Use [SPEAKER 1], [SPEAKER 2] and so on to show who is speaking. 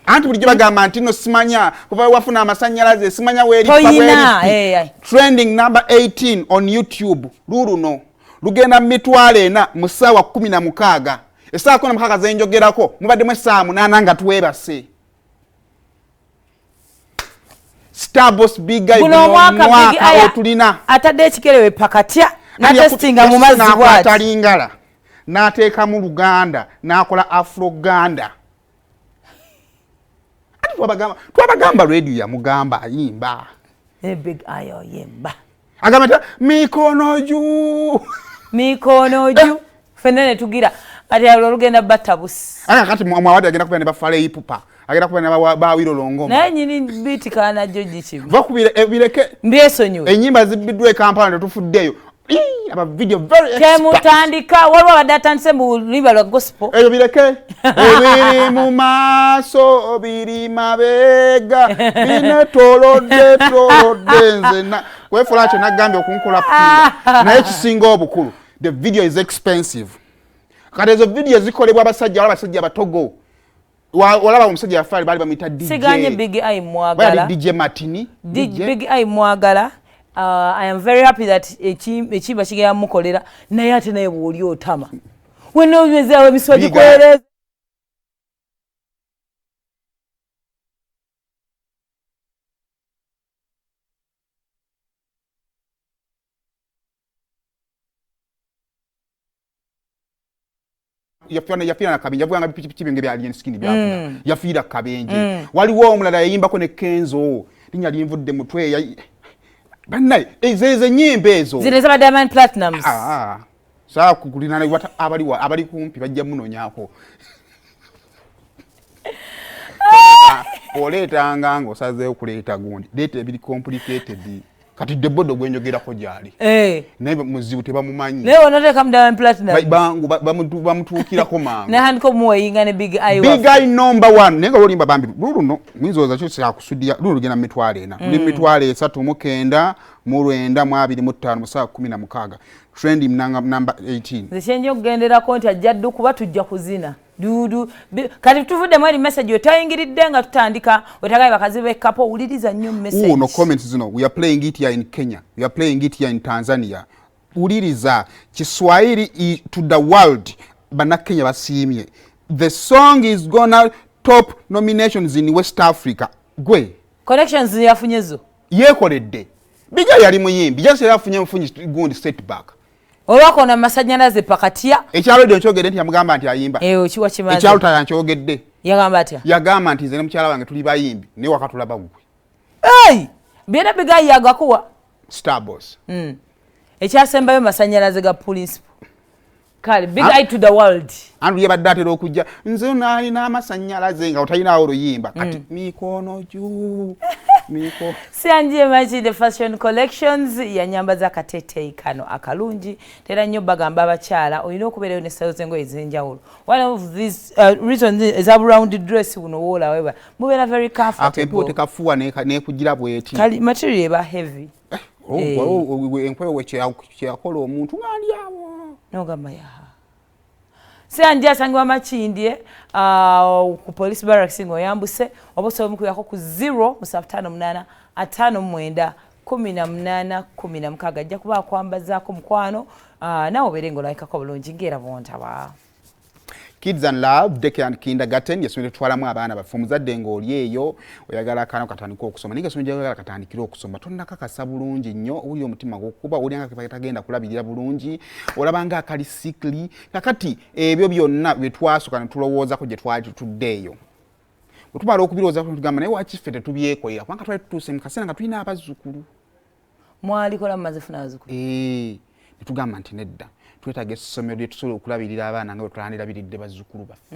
[SPEAKER 1] Anti bulijjo bagamba nti no simanya kuva wafuna amasannyalaze, simanya weeripa.
[SPEAKER 2] Toyina,
[SPEAKER 1] bweripi. Trending number 18 on YouTube, luluno lugenda mu 400,000 mu ssaawa 16. Essaawa 16 zenjogerako, mubaddemu essaawa 8 nga twebase. Starboss Big Eye.
[SPEAKER 2] Guno
[SPEAKER 1] guno
[SPEAKER 2] omwaka Big
[SPEAKER 1] omwaka
[SPEAKER 2] Eye
[SPEAKER 1] otulina.
[SPEAKER 2] Atadde ekikere we pakatya natestinga mu mazzi
[SPEAKER 1] N'akwata
[SPEAKER 2] bwati.
[SPEAKER 1] Lingala n'ateekamu Luganda, n'akola Afroganda. Ati twabagamba radio yamugamba ayimba.
[SPEAKER 2] Big Eye oyimba.
[SPEAKER 1] Agamba nti mikono juu.
[SPEAKER 2] Mikono juu, fenna ne tugira kati alwo olugenda batta busi.
[SPEAKER 1] Aka kati mwawadi agenda kubeera ne bafale ipupa, agenda kubeera ne bawiro longoma.
[SPEAKER 2] Naye nyini biiti kanajjo gikimu.
[SPEAKER 1] Bakubira bireke.
[SPEAKER 2] Mbyesonyiwe.
[SPEAKER 1] Enyimba zibbiddwa e Kampala, tetufuddeeyo. Ii, aba video very expert.
[SPEAKER 2] Temutandika, waliwo abadde atandise mu luyimba lwa gospel.
[SPEAKER 1] Ebyo bireke, ebiri mu maaso biri mabega, binetolodde tolodde. Nze kwefuula kyo nagambye okunkola putinga, naye kisinga obukulu, the video is expensive. Kati ezo video zikolebwa abasajja, wala abasajja batogo. Olaba omusajja yafaali baali bamuyita DJ.
[SPEAKER 2] Siganye Big Eye, mwagala.
[SPEAKER 1] Bali DJ Martini. DJ.
[SPEAKER 2] Big Eye mwagala. I am very happy that ekimba kigenda mukolera, naye ate naye bw'oli otama wenna onywezaawo emisuwa
[SPEAKER 1] Big Eye.
[SPEAKER 2] gikwereza.
[SPEAKER 1] Yafiira na kabenje, yavuganga pikipiki bye bya alien skin byavuga, yafiira kabenje. Waliwo omulala yayimbako ne Kenzo, linnya linvudde mutwe. Bannaye, ezo ezo ennyimba ezo.
[SPEAKER 2] Zino ezaba Diamond Platnumz.
[SPEAKER 1] Ah, saa kukulina abali kumpi bajja munonyaako. Oleetanga ng'osazeewo kuleeta gundi, leeta ebiri complicated. Kati debodo gwenjogerako gyali, naye muzibu tebamumanyi.
[SPEAKER 2] Naye onoteekamu Diamond Platnumz.
[SPEAKER 1] Bangu bamutuukirako mangu.
[SPEAKER 2] Natandika omuweyinga ne Big Eye.
[SPEAKER 1] Big Eye number one, naye nga lwolimba bambi luluno muyinza kyo kyakusudiya. Luno lugenda mu 400,000, luli mu 395,925 mu ssaawa 16, trending number 18.
[SPEAKER 2] Nze kyenja okugenderako nti ajja ddu kuba tujja kuzina dudu. Kati tuvuddemu eri message otayingiridde nga tutandika wetagaye bakazi b'ekapo, owuliriza nnyo message.
[SPEAKER 1] No comments zino, we are playing it here in Kenya, we are playing it here in Tanzania. Wuliriza Kiswahili to the world. Bannakenya basiimye, the song is gonna top nominations in West Africa. Gwe
[SPEAKER 2] Connections yafunye zo.
[SPEAKER 1] Yeekoledde. Bija yali muyimbi, just yali afunye mufunyi gundi setback.
[SPEAKER 2] Olwakona amasanyalaze pakatya.
[SPEAKER 1] Ekyalo dio nkyogedde nti yamugamba nti ayimba.
[SPEAKER 2] Eyo kiwa kimaze.
[SPEAKER 1] Ekyalo taya nkyogedde.
[SPEAKER 2] Yagamba atya?
[SPEAKER 1] Yagamba nti nze ne mukyala wange tuli bayimbi, naye wakatulaba gwe.
[SPEAKER 2] Hey! Byonna Big Eye yagakuwa.
[SPEAKER 1] Starboss.
[SPEAKER 2] Ekyasembayo masanyalaze ga principal. Kale Big Eye to the world.
[SPEAKER 1] Andrew yabadde atera okujja, nze nalina amasannyalaze nga otalinawo oluyimba kati mikono juu miko.
[SPEAKER 2] Sianjie Makindye Fashion Collections yanyambaza akateeteeyi kano akalungi. Tera nnyo bagamba abakyala olina okubeerayo ne style z'engoye ez'enjawulo. One of these reasons eza round dress buno woolaweba mubeera very
[SPEAKER 1] Ako empewo
[SPEAKER 2] comfortable.
[SPEAKER 1] Tekafuwa nekugira bweti.
[SPEAKER 2] Kali material eba heavy.
[SPEAKER 1] Oh,
[SPEAKER 2] Eh.
[SPEAKER 1] oh, enkwewo kyeyakola omuntu nga ndi awo.
[SPEAKER 2] Nogamba yaha. Sianjie asangibwa Makindye ku police barracks ng'oyambuse, oba osobola omukubirako ku 0 758 59 18 16. Ajja kuba akwambazaako mukwano, naawe obeere ng'olabikako bulungi ng'era bwontaba.
[SPEAKER 1] Kids and Love Daycare and Kindergarten yessomero tutwalamu abaana baffe. Omuzadde ng'oli eyo oyagala akaana katandike okusoma, naye nga essomero gy'oyagala katandikire okusoma tonnakakasa bulungi nnyo, owulira omutima gukuba, owulira nga katagenda kulabirira bulungi, olaba nga akali sickly. Kakati ebyo byonna bye twasooka ne tulowoozako gye twali tutudde eyo, bwe tumala okubirowoozaako tugamba naye waki ffe tetubyekolera, kubanga twali tutuuse mu kaseera nga tulina abazzukulu.
[SPEAKER 2] Mwalikola mumaze funa abazzukulu?
[SPEAKER 1] Eh, ne tugamba nti nedda, twetaaga essomero lye tusobola okulabirira abaana nga bwe tulandirabiridde bazzukulu baffe.